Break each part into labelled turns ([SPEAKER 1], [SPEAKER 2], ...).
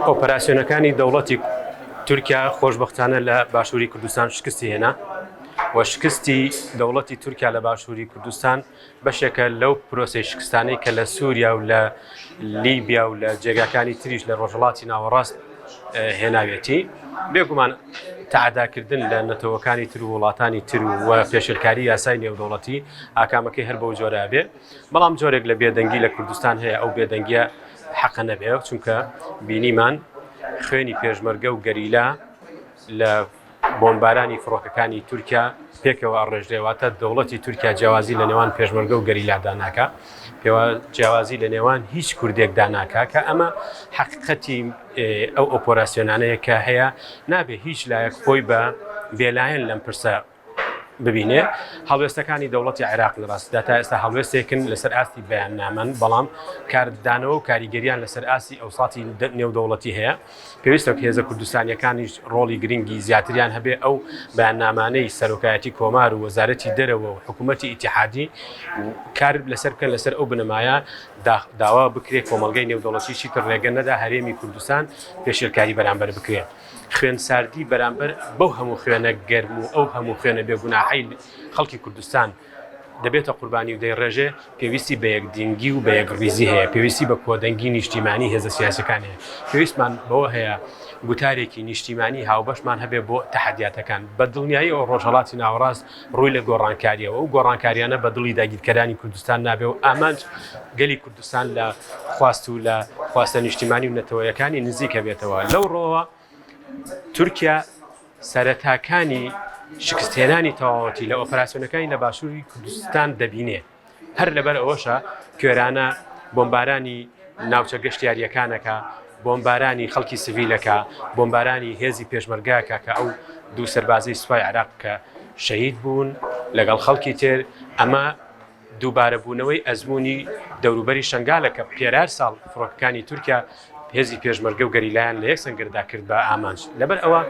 [SPEAKER 1] ئۆپەراسیۆنەکانی دەوڵەتی تورکیا خۆشبەختانە لە باشووری کوردستان شکستی هێنا و شکستی دەوڵەتی تورکیا لە باشووری کوردستان بەشێکە لەو پرۆسەی شکستانەی کە لە سووریا و لە لیبیا و لە جێگاکانی تریش لە ڕۆژهەڵاتی ناوەڕاست هێناوێتی. بێگومان تەعداکردن لە نەتەوەکانی تر و وڵاتانی تر و پێشێلکاری یاسای نێودەوڵەتی ئاکامەکەی هەر بەو جۆرە بێ. بەڵام جۆرێک لە بێدەنگی لە کوردستان هەیە ئەو بێدەنگیە حەقە نەبێ چونکە بینیمان خوێنی پێشمەرگە و گەریلا لە بۆمبارانی فڕۆکەکانی تورکیا پێکەوە ئەڕێژرێ واتە دەوڵەتی تورکیا جیاوازی لە نێوان پێشمەرگە و گەریلادا ناکا پێوە جیاوازی لە نێوان هیچ کوردێکدا ناکا کە ئەمە حەقیقەتی ئەو ئۆپۆراسیۆنانەیە کە هەیە نابێ هیچ لایەک خۆی بە بێلایەن لەم پرسە ببینێ. هەڵوێستەکانی دەوڵەتی عێراق لە ڕاستیدا تا ئێستا هەڵوێستێکن لەسەر ئاستی بەیاننامەن، بەڵام کاردانەوە و کاریگەریان لەسەر ئاستی ئەوساتی نێودەوڵەتی هەیە. پێویستە هێزە کوردستانییەکانیش ڕۆڵی گرنگی زیاتریان هەبێ، ئەو بەیاننامانەی سەرۆکایەتی کۆمار و وەزارەتی دەرەوە و حکوومەتی ئیتیحادی کار لەسەر بکەن، لەسەر ئەو بنەمایە داوا بکرێ کۆمەڵگەی نێودەوڵەتی چیتر ڕێگە نەدا هەرێمی کوردستان پێشێلکاری بەرامبەر بکرێ. خوێنساردی بەرامبەر بەو هەموو خوێنە گەرم و ئەو هەموو خوێنە بێگوناحەی خەڵکی کوردستان دەبێتە قوربانی و دەیڕێژێ، پێویستی بە یەکدینگی و بە یەکڕیزی هەیە، پێویستی بە کۆدەنگی نیشتیمانی هێزە سیاسیەکان هەیە، پێویستمان بەوە هەیە گوتارێکی نیشتیمانی هاوبەشمان هەبێ بۆ تەحەدیاتەکان. بە دڵنیاییەوە ڕۆژهەڵاتی ناوەڕاست ڕووی لە گۆڕانکارییە و ئەو گۆڕانکاریانە بە دڵی داگیرکەرانی کوردستان نابێ و ئامانج گەلی کوردستان لە خواست و لە خواستە نیشتیمانی و نەتەوەیەکانی نزیکە بێتەوە. لەو ڕۆوە تورکیا سەرەتاکانی شکستهێنانی تەواوەتی لە ئۆپەراسیۆنەکانی لە باشووری کوردستان دەبینێ. هەر لەبەر ئەوەشە کوێرانە بۆمبارانی ناوچە گەشتیارییەکانەکە، بۆمبارانی خەڵکی سڤیلەکە، بۆمبارانی هێزی پێشمەرگەکە کە ئەو دوو سەربازەی سوپای عێراق کە شەهید بوون لەگەڵ خەڵکی تر، ئەمە دووبارەبوونەوەی ئەزموونی دەوروبەری شەنگالە کە پێرار ساڵ فڕۆکەکانی تورکیا هێزی پێشمەرگە و گەریلایان لە یەک سەنگەردا کرد بە ئامانج. لەبەر ئەوە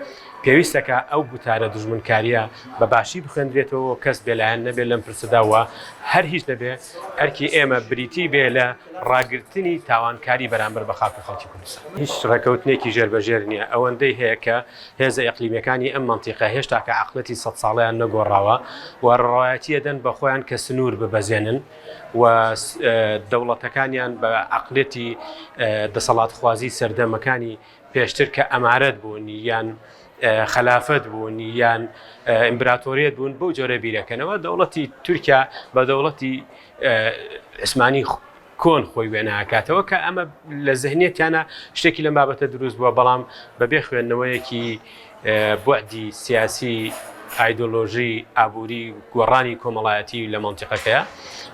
[SPEAKER 1] پێویستە کە ئەو گوتارە دوژمنکارییە بە باشی بخوێندرێتەوە و کەس بێلایەن نەبێت لەم پرسەدا و هەر هیچ نەبێ ئەرکی ئێمە بریتی بێ لە ڕاگرتنی تاوانکاری بەرامبەر بە خاک و خەڵکی کوردستان. هیچ ڕێکەوتنێکی ژێربەژێر نییە، ئەوەندەی هەیە کە هێزە ئیقلیمیەکانی ئەم مەنتیقە هێشتاکە عەقڵێتی سەدساڵەیان نەگۆڕاوە و ڕەوایەتی ئەدەن بە خۆیان کە سنوور ببەزێنن و دەوڵەتەکانیان بە عەقڵێتی دەسەڵاتخوازی سەردەمەکانی پێشتر کە ئەمارەت بوون یان خەلافەت بوون یان ئیمبراتۆریەت بوون بەو جۆرە بیرەکەنەوە دەوڵەتی تورکیا بە دەوڵەتی عوسمانی کۆن خۆی وێنا ئەکاتەوە کە ئەمە لە زهنیەتیانە شتێکی لەم بابەتە دروست بووە بەڵام بەبێ خوێندنەوەیەکی بوعدی سیاسی ئایدۆلۆژی ئابووری گۆڕانی کۆمەڵایەتی لە مەنتیقەکەیە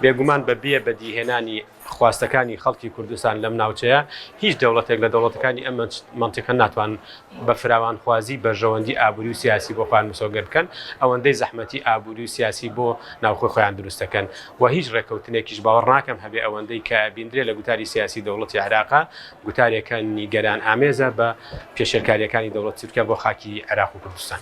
[SPEAKER 1] بێگومان بە بێ بەدیهێنانی خواستەکانی خەڵکی کوردستان لەم ناوچەیە هیچ دەوڵەتێک لە دەوڵەتەکانی ئەم مەنتیقە ناتوان بە فراوانخوازی بەرژەوەندی ئابووری و سیاسی بۆ خۆیان مسۆگەر بکەن، ئەوەندەی زەحمەتی ئابووری و سیاسی بۆ ناوخۆی خۆیان دروست دەکەن و هیچ ڕێککەوتنێکیش باوەڕ ناکەم هەبێ ئەوەندەی کە ئەبیندرێ لە گوتاری سیاسی دەوڵەتی عێراقا گوتارێکە نیگەران ئامێزە بە پێشێلکارییەکانی دەوڵەتی تورکیا بۆ خاکی عێراق و کوردستان.